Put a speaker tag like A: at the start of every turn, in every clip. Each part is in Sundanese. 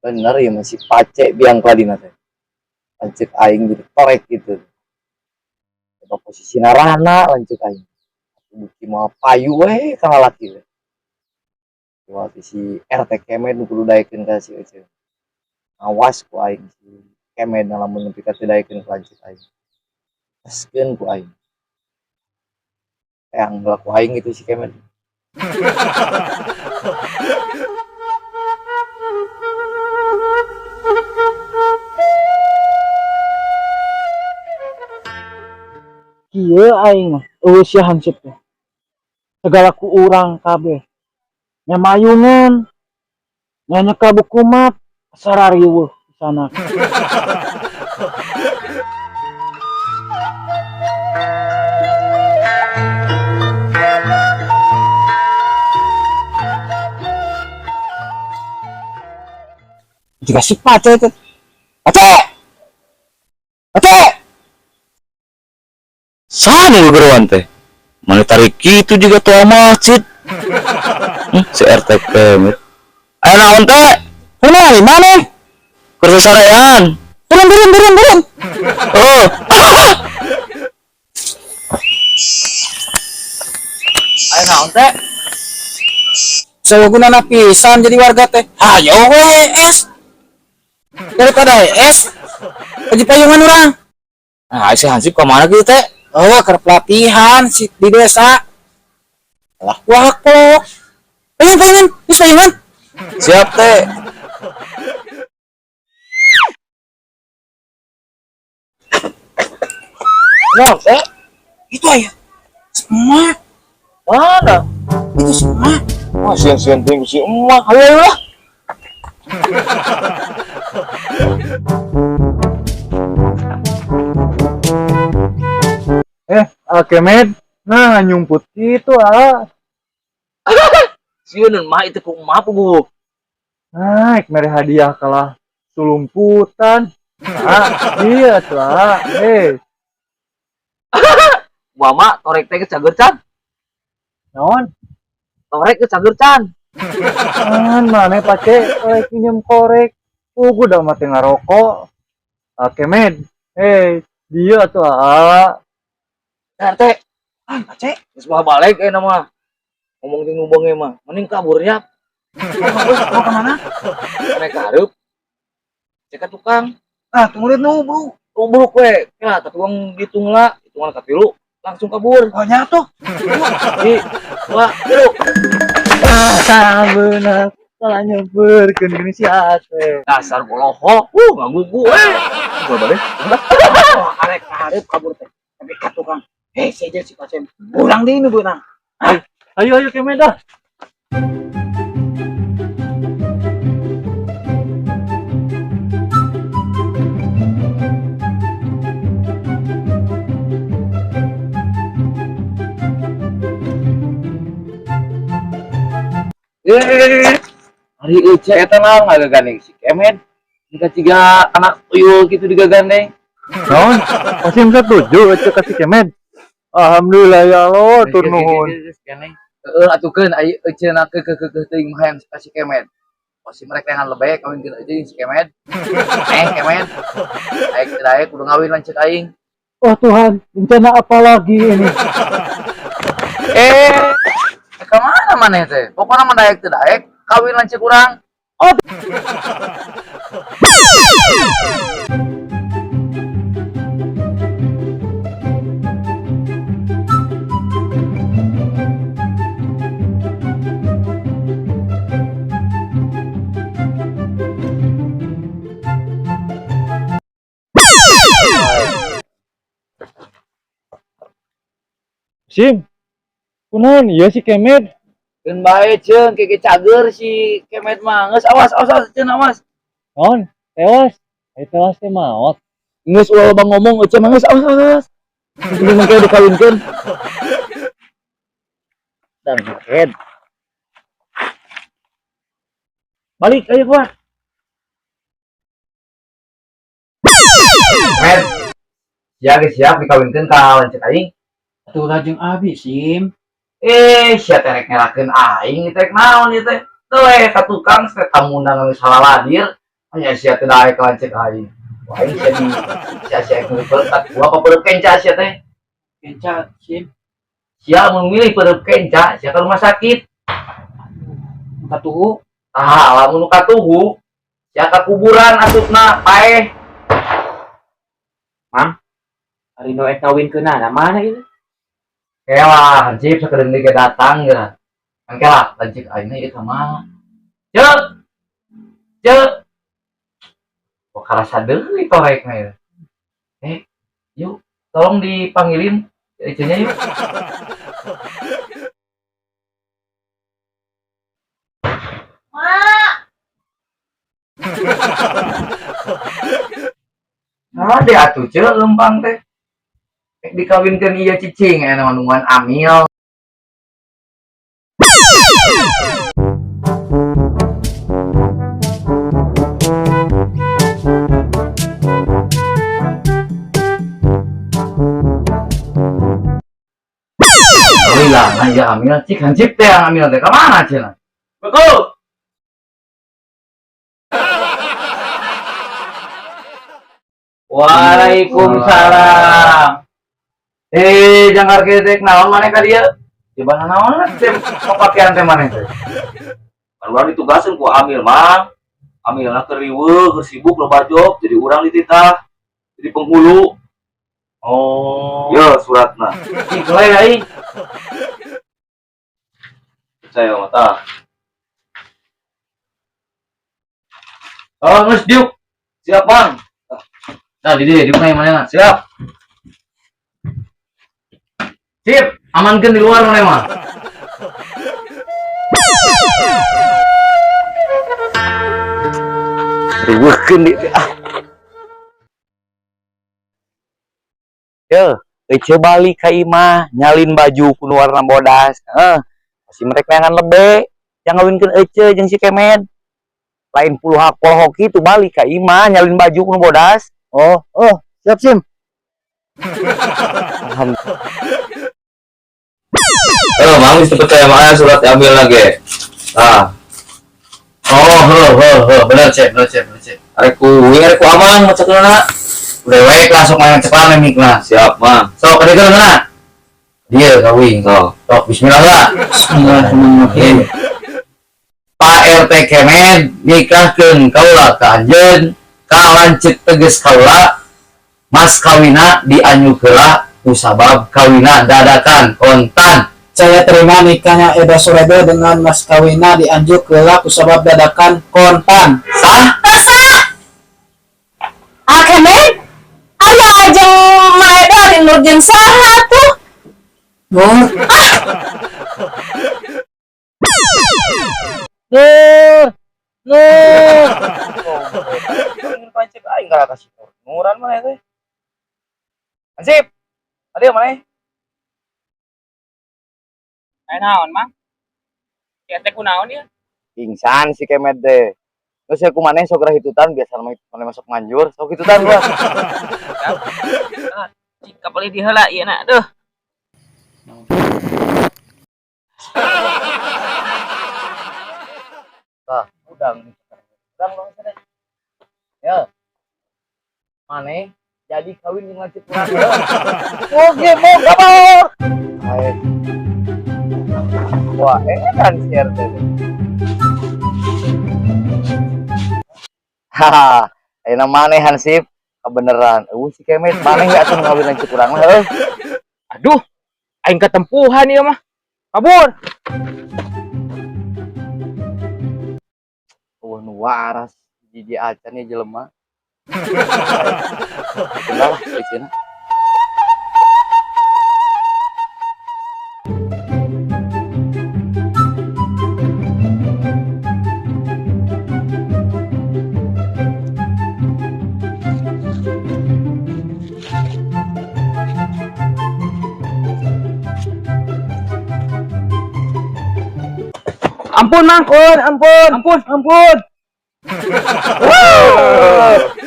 A: Bener ya masih pace biang keladina teh. Lanceuk aing jadi torek gitu. Coba posisi narana lanceuk aing. Bukti mau payu we ka lalaki we. Waktu si RT Kemed nu kudu daekeun ka si Ece. Awas ku aing si Kemed lamun nepi ka teu daekeun ka lanceuk aing. Eskeun ku aing. Yang heula ku aing gitu si Kemed.
B: Kieu aing mah eueuh sia hansip teh. Segala ku urang kabeh. Nya mayungan, nya nyekel buku map, sarariweuh sana. Jika si Pace itu. Pace! Pace!
A: Sana gegeruan teh. Mana tarik itu juga tua masjid. Si RT Kemed. Ayo naon teh?
B: Mana di mana?
A: Kursi sarean.
B: Turun, turun, turun, turun.
A: Oh. Ayo naon teh?
B: Sawagunana pisan jadi warga teh. Hayo we es. Daripada es. Kaji payungan urang.
A: Nah, si Hansip ke mana gitu teh?
B: Oh, keur pelatihan si di desa.
A: Lah.
B: Wah, kok. Payungan, payungan, geus payungan.
A: Siap teh. Nah, teh.
B: Itu aya. Emak.
A: Mana?
B: Itu si emak.
A: Wah, sian-sian ting si emak. Ayo, ayo lah.
C: Kemed. Nah, nyumput gitu, ah.
A: Sieun mah itu ku emak puguh.
C: Nah, mere hadiah kalah sulumputan. Ah, iya tuh, ah. Eh,
A: Mama torek teh cager can.
C: naon?
A: Torek ke cager can.
C: Kan mana pace korek pinjam korek. Puguh dah mati ngarokok. Ah, Kemed. Eh, dia tuh, ah.
A: Nah, teh,
B: Ah, Pace.
A: geus bawa balik eh nama. Ngomong jeung nu beunge mah, mending kaburnya.
B: Mau kemana?
A: Naik hareup. Cek ka tukang.
B: Ah, tunggu nu, Bro.
A: Tubruk we. Ya, tapi uang dihitung lah, hitungan katilu langsung kabur.
B: Oh, nya tuh.
A: Di, dua, tilu.
C: Ah, benar. Salah nyemperkeun gini si Ate.
A: Dasar boloho, ngagugu eh. Gua balik.
B: Oh, arek hareup kabur teh. Tapi ka tukang. Eh, seja si Pace. Urang deui nu beunang.
C: Ayo, ayo Kemed dah.
A: Hari Ece eta mah ngagagandeng si Kemed. Jika tiga anak tuyul gitu digagandeng.
C: Naon? Masih setuju Ece kasih Kemed. Alhamdulillah ya Allah, tur nuhun.
A: Heeh, atukeun ai Ece na keukeuh teuing mah hayang ka si Kemed. Pasti mereka yang lebek kawinkeun Ece jeung si Kemed. Eh, Kemed. Aing teu daek kudu ngawin lanceuk aing.
C: Oh Tuhan, bencana apa lagi ini?
A: Eh, ka mana maneh teh? Pokona mah daek teu daek kawin lanceuk urang.
C: Oh. Sim, kunaon ieu si Kemed?
A: Keun bae ceung keke cager si Kemed mah. Geus awas awas awas ceun awas.
C: Naon? Tewas. Ai tewas teh maot.
A: Geus ulah loba ngomong euceun mah geus awas awas awas. Penting mah dikawinkeun. Dan head.
C: Balik ayo kuat.
A: Med. Ya geus siap dikawinkeun ka lanceuk aing.
B: Atuh jeung abi, Sim.
A: Eh, sia teh rek ngerakeun aing teh naon ieu teh. Teu we ka tukang teh tamuna geus saladir. Hanya sia teh daek lanceuk aing. Wah, aing sia di sia sia meuli peureut gua apa peureut kenca sia teh?
B: Kenca, Sim.
A: Sia mun milih peureut kenca, sia ke rumah sakit.
B: Katuhu.
A: Ah, lamun nu katuhu, sia ka kuburan asupna paeh.
D: Ari nu ek ngawinkeunana mana ieu?
A: Kelah, hansip sakedeung deui ge datang geura. Engke lah, lanceuk aing ieu ka mana? Ceuk. Ceuk. Kok karasa deui torekna ieu. Eh, yuk, tolong dipanggilin icenya yuk.
E: Mak,
A: Nah, deh atuh ceuk lempang teh. Ek dikawinkeun ieu cicing aya nungguan amil. Alhamdulillah, nah ya amil cik hansip teh yang amil teh kemana cenah?
D: Betul. Waalaikumsalam.
A: Eh, jangkar ketek naon maneh ka dieu? Coba naon teh pakaian teh maneh teh?
F: Kan urang ditugaskeun ku Amil, Mang. Amilna keur riweuh, keur sibuk loba job, jadi urang dititah jadi penghulu.
A: Oh.
F: Yo suratna.
A: Ih, kelai aing.
F: Percaya mah tah.
A: Oh, geus diuk.
F: Siap, Mang.
A: Nah, di dieu diuk na manehna.
F: Siap.
A: Sip, amankeun di luar maneh mah. Riweuhkeun di ah. Yo, ece balik ka imah, nyalin baju ku nu warna bodas. Heeh. Pasti mereka neangan lebe, yang ngawinkeun ece jeung si Kemed. Lain puluh hak poho kitu balik ka imah nyalin baju ku nu bodas.
C: Oh, oh, siap Sim.
A: Alhamdulillah.
F: Eh, Mang geus teu percaya mah surat Amil lagi. Tah,
A: Oh, heuh heuh heuh, bener cek, bener cek, bener cek.
F: arek ku uing arek ku Amang macakeunana.
A: Udah wae lah sok main cepat mikna.
F: Siap, Mang.
A: Sok kadeukeun na. Dia kawin.
F: Sok.
A: Sok bismillah lah.
B: Bismillahirrahmanirrahim.
A: Pak RT Kemed nikahkeun kaula ka anjeun ka lanceuk teges kaula mas kawina dianjuk heula kusabab kawina dadakan kontan.
B: Saya terima nikahnya Eda Surebe dengan mas kawina dianjuk heula kusabab dadakan kontan.
A: Sah?
E: Sah. Akemet, aya jeung Maeda ari Nur jeung saha tuh?
B: Nur. Nur. Nur.
A: Pancet aing kalah kasih Nur. Nuran mana teh? Hansip. Aduh mana?
D: Aya naon, Mang? Kieu teh kunaon ieu?
A: Pingsan si Kemed teh. Terus aku maneh sok hitutan biasa maneh masuk manjur, sok hitutan gua.
D: Cik kapalih di heula ieu na. Duh.
A: Tah, udang. Udang dong sana. Ya. Maneh jadi kawin jeung lanceuk urang.
B: Oke, mau kabar.
A: Ayo. Wah, edan si RT teh. Haha, ayeuna maneh Hansip kebeneran. Eueuh si Kemet maneh ge atuh ngawin lanceuk urang mah heuh.
D: Aduh, aing ketempuhan ieu mah. Kabur.
A: Eueuh nu waras jiji acan ieu jelema. Kenal lah eceuna.
D: Ampun, Mang.
C: Ampun, ampun,
D: Ampun.
C: ampun.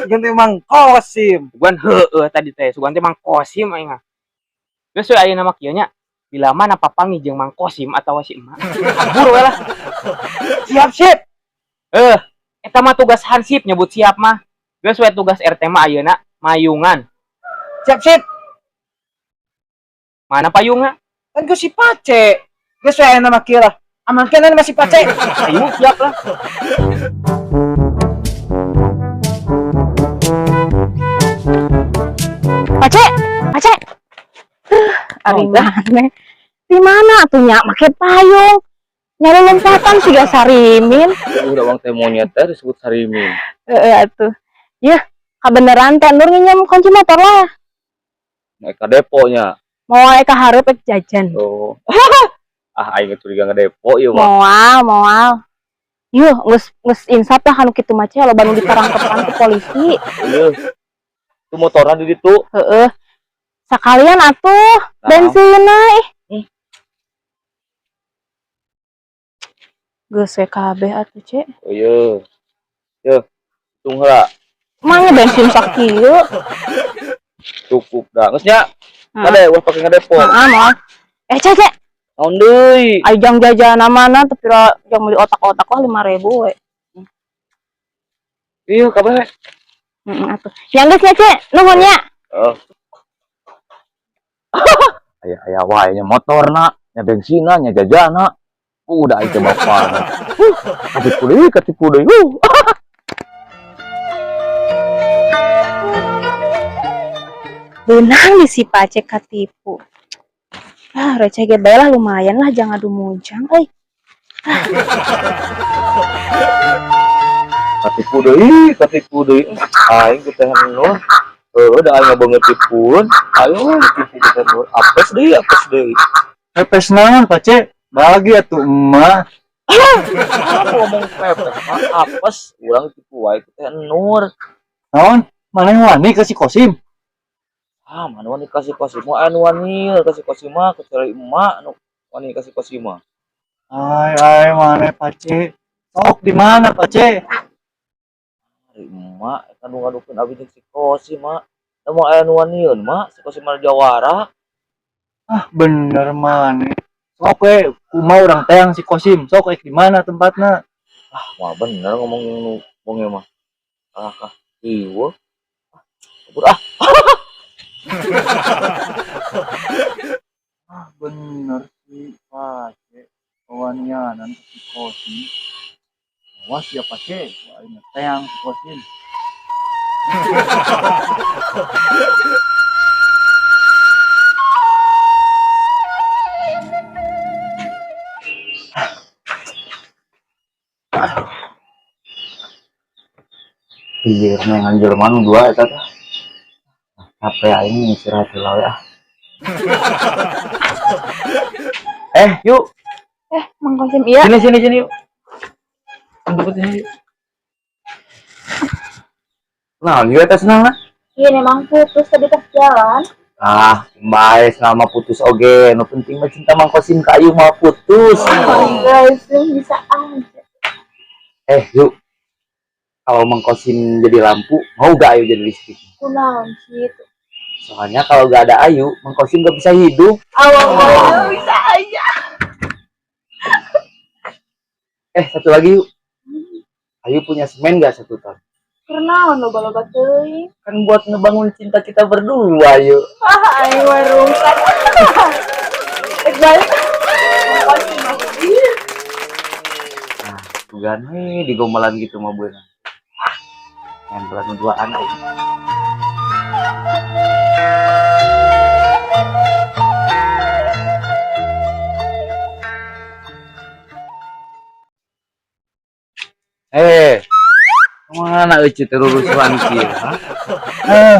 C: Ganti Mang Kosim.
D: Sugan heueuh tadi teh, sugan teh Mang Kosim aing mah. Geus we ayeuna mah kieu nya. Bila mana papangi jeung Mang Kosim atawa si emak. Kabur we lah.
C: Siap, sip.
D: Eh, Eta mah tugas hansip nyebut siap mah. Geus we tugas RT mah ayeuna mayungan.
B: Siap sip.
D: Mana payungna?
B: Kan ku si Pace. Geus we ayeuna mah kieu lah. Amankeun mah si Pace.
D: Ayo siap lah.
E: Pace, Pace. Ari mana? Di mana atuh nya make payung? Nyari lompatan siga Sarimin.
F: Udah uang teh monyet teh disebut Sarimin.
E: Heeh atuh. Yeuh, kabeneran teh Nur nginjem kunci motor lah.
F: Naik ka deponya.
E: Moal ka hareup ek jajan.
F: Oh. Ah, aing curiga ngedepo ieu mah.
E: Moal, moal. Yuh, geus geus insaf lah kanu kitu mah ce loba nu ditarangkepan ku polisi.
F: Ieu. Itu motorna di ditu.
E: Heeh. Sakalian atuh
F: Nah.
E: bensinna ih. Geus we kabeh atuh ce.
F: Oh iya. Yeuh. Tung heula.
E: Emangnya bensin sakieu?
F: Cukup dah. Geus nya.
E: Heeh.
F: Kade ulah pake ngedepo.
E: Heeh, moal. Eh, ce, ce.
F: Naon deui?
E: Ayo jang jajan mana tapi ra jang beli otak-otak wah 5.000 we.
F: Iya, kabeh.
E: Heeh atuh. Ya geus nya, Ce. Nuhun nya.
F: Oh. Aya aya wae nya motorna, nya bensinna, nya jajana. Udah aing teh bapana. Katipu deui, katipu deui.
E: Beunang di si Pace katipu. Ah, receh ge bae lah lumayan lah jangan adu mujang euy.
F: Katipu deui, katipu deui. Aing ge teh Nur. Heuh, da aing beungeut tipueun. Ayo ditipu ku teh Nur. Apes deui, apes deui.
C: Pepes naon, Pace? Bagi atuh emak.
F: Apa ngomong pepes mah apes, urang ditipu wae ku teh Nur.
C: Naon? Maneh wani ka si Kosim?
F: Ah, mana wani kasih Kosim mah anu wani kasih Kosim mah kecuali emak anu wani kasih Kosim mah.
C: Ai ai maneh Pace. Sok di mana Pace?
F: Ari emak eta nu ngadukeun abi jeung si Kosim mah. Da moal aya nu wanieun mah si Kosim mah jawara.
C: Ah, bener maneh. Sok we kumaha urang teang si Kosim. Sok rek di mana tempatna?
F: Ah, moal bener ngomong nu bonge mah. Ah, ah, ieu. Kabur ah.
C: Ah, bener si Pace. Kawanianan si Kosim. Awas ya Pace, aing teang si Kosim.
A: Iya, neangan jelema nu dua eta teh. Capek aing istirahat heula we ah. Yuk.
E: Mang Kosim iya.
A: Sini sini sini yuk. Tunggu sini yuk. Nah, ieu teh senang lah.
E: Iya memang putus tadi pas jalan.
A: Ah, bae selama putus oge, nu penting mah cinta Mang Kosim ka ayu mah putus.
E: Oh, guys, bisa aja.
A: Yuk. Kalau Mang Kosim jadi lampu, mau gak Ayu jadi listrik?
E: Kunaon sih itu?
A: Soalnya kalau gak ada Ayu, Mang Kosim gak bisa hidup.
E: Awal-awal bisa aja.
A: Satu lagi yuk. Ayu punya semen gak 1 ton?
E: Kunaon loba-loba teuing.
A: Kan buat ngebangun cinta kita berdua, yuk.
E: Ah, aing mah rungkat. Rek balik. Mang Kosim mah.
A: Nah, tugan we digomelan gitu mah beunang. Ah, yang berat duaan aing. Kemana euy teh rurusuhan kieu, ha?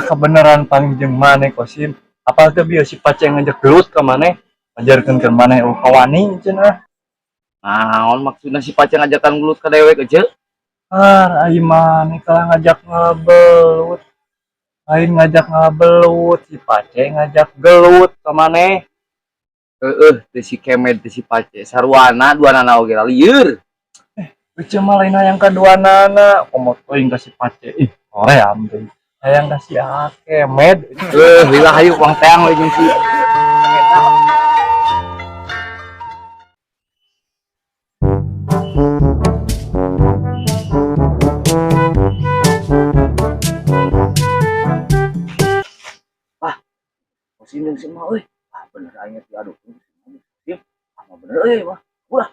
C: Kebenaran paling jeung maneh Kosim. Apal teh bieu si Pace ngajak gelut ka maneh, ngajarkeun ka maneh eueuh kawani cenah.
A: Naon maksudna si Pace ngajakan gelut ka dewek euy?
C: Ah, ai maneh kalah ngajak ngabelut. Lain ngajak ngabelut, si Pace ngajak gelut ka maneh.
A: Heeh, teh si Kemed teh si Pace sarwana duanana oge lieur.
C: Ece mah lain hayang kaduanana, komo teuing ka si Pace. Ih, hoream teuing. Hayang ka si Kemed.
A: Lila hayu wang teang we jeung si Kemed.
F: si emak euy. Ah bener aing diadu. Ieu ah bener euy mah. Ulah.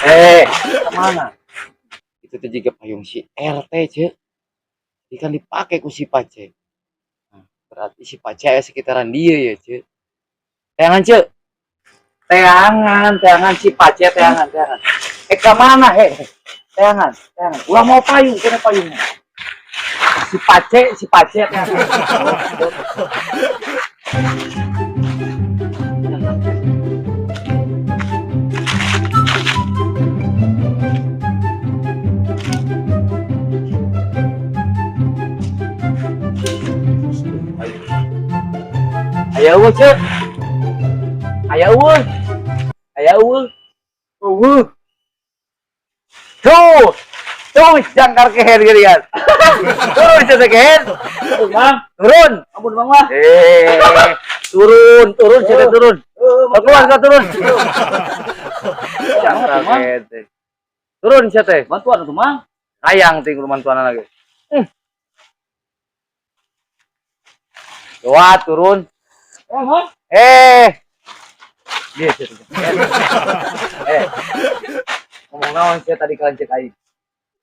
A: Eh,
B: Kemana?
A: Itu tuh juga payung si RT, Cek. Ini kan dipakai ku si Pace. Nah, berarti si Pace aya sekitaran dia ya, Cek. Teangan, Cek.
B: Teangan, teangan si Pace, teangan, teangan. Eh, kemana, he? Teangan, teangan. Ulah mau payung, kena payungnya. Si Pace, teangan.
A: Aya eueuh, Cek. Aya eueuh. Aya eueuh.
B: Eueuh.
A: Tuh. Tuh jangkar keher geuningan. Turun cenah keher.
B: Ampun, Mang.
A: Turun.
B: Ampun, Mang mah.
A: Eh, turun, turun cenah turun. Keluar kau turun. Jangkar keher teh. Turun sia teh.
B: Bantuan atuh, Mang.
A: Hayang ting bantuan lagi. Doa turun.
B: Eh, Mang.
A: Eh. Dia sia teh. Eh. Ngomong naon sia tadi kalian cek aing?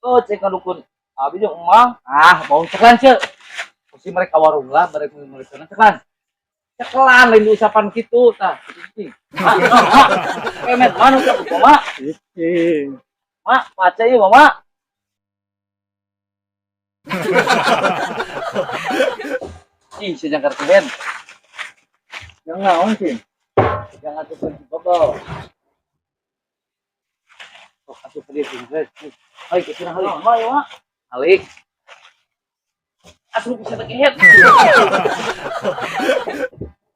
B: Oh, cek dukun. Abi jeung Emang.
A: Ah, mau ceklan cek. Pasti mereka warung lah, mereka mereka ceklan. Ceklan lain ucapan kitu tah. Cicing.
B: Ah, ah, ah. Kemet mana ucap ku Mak?
C: Cicing.
B: Mak, Pace ieu Mak.
A: Ih, si jangkar kehen.
C: Yang naon sih?
A: Jangan tuh bobol. Oh, asup ke dia sih, guys. Halik ke sini, halik.
B: Mak, ieu Mak.
A: Halik. Asup bisa kehead.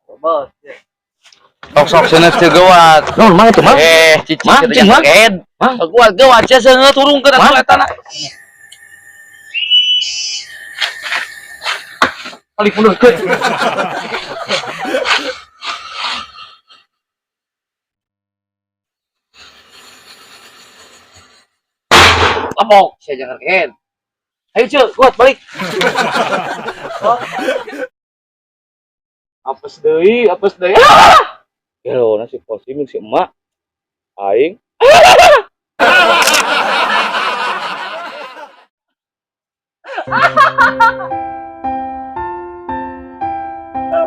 A: Bobol.
F: Sok sok cenah teu geuwat.
A: Non, mang itu, mang.
F: Eh, cicing
A: Mang,
F: cenah
A: cing, mang.
F: kehead.
A: Mang.
F: Geuwat geuwat sia seungeut turunkeun atuh eta na.
A: Balik mundur ke. Lemok, saya jangan kehead. Ayo cuy, kuat balik.
D: Apes deui, apes deui.
F: Gelo si Kosim jeung si emak. Aing.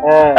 C: Eh.